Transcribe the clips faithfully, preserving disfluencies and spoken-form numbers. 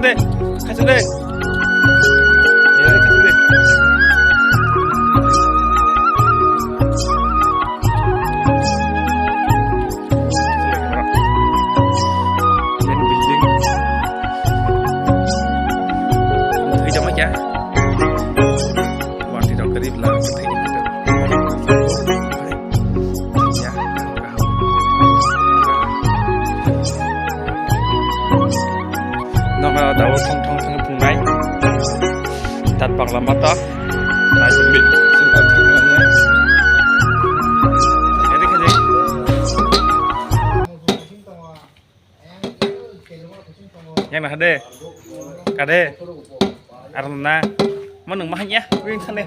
Khachu de. Khachu de. Building. Thwi jama kya? Party rok kwrwi bwla thwi jama kya? Nogo dawo thong thong thong thungnai. Dat bagla mata. Nai sumbi. Sumbi thungnai. Ede khaje. Yang na hade. Kade. Arna. Manung mahanya. Wing sane.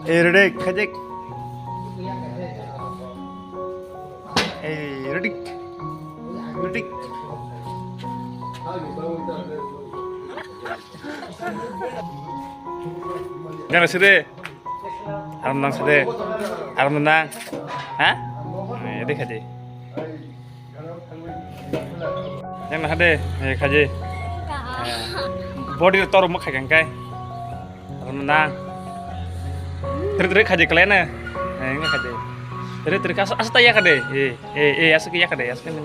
Eh, rede, khaje. Eh, ready. Ready. Gana sede. Aram nang sede. Aram nang. Ha? Eh, ready khaji. Yang na hade, eh, khaji. Body tor mo khagang kai. Aram nang. Trik trik khaji kale na. Eh, ngi khaji. Trik trik as as ta ya kade. Eh. Eh, eh, asuk ya kade, asuk ni.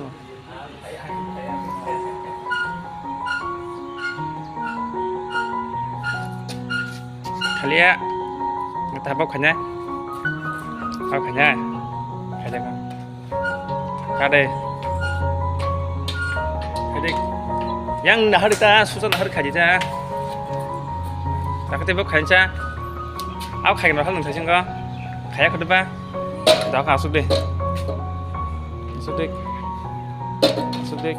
Khalia. Ngata bok khanya. Bok khanya. Khalia ka. Kade. Kade. Yang nahar ta, susan nahar khaji ta. Takate bok khanya. Au khaina hal nang thasing ko. Khaya khode ba. Dao kha asuk de. Asuk de. Asuk de.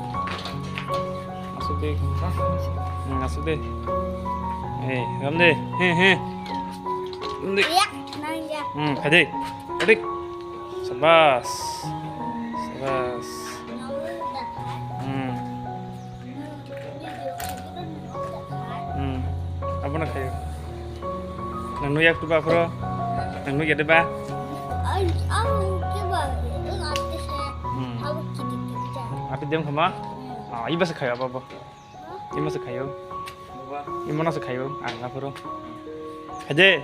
Asuk de. Hmm, asuk de. Eh, ram de. He, he. Ram de. Iya, nah, iya. Hmm, khaji. Khaji. Sabas. Sabas. Hmm. Hmm. Abono khayo. Nang nui yak tu ba phro. Nang nui yade ba. Ai, ang ke ba, ang ate se. Hmm. Abo kiti kiti ja. Ate dem khama? Hmm. Ah, iba se khayo abo abo. Ima se khayo. Ima no se khayo. Ang aphro. Khaje.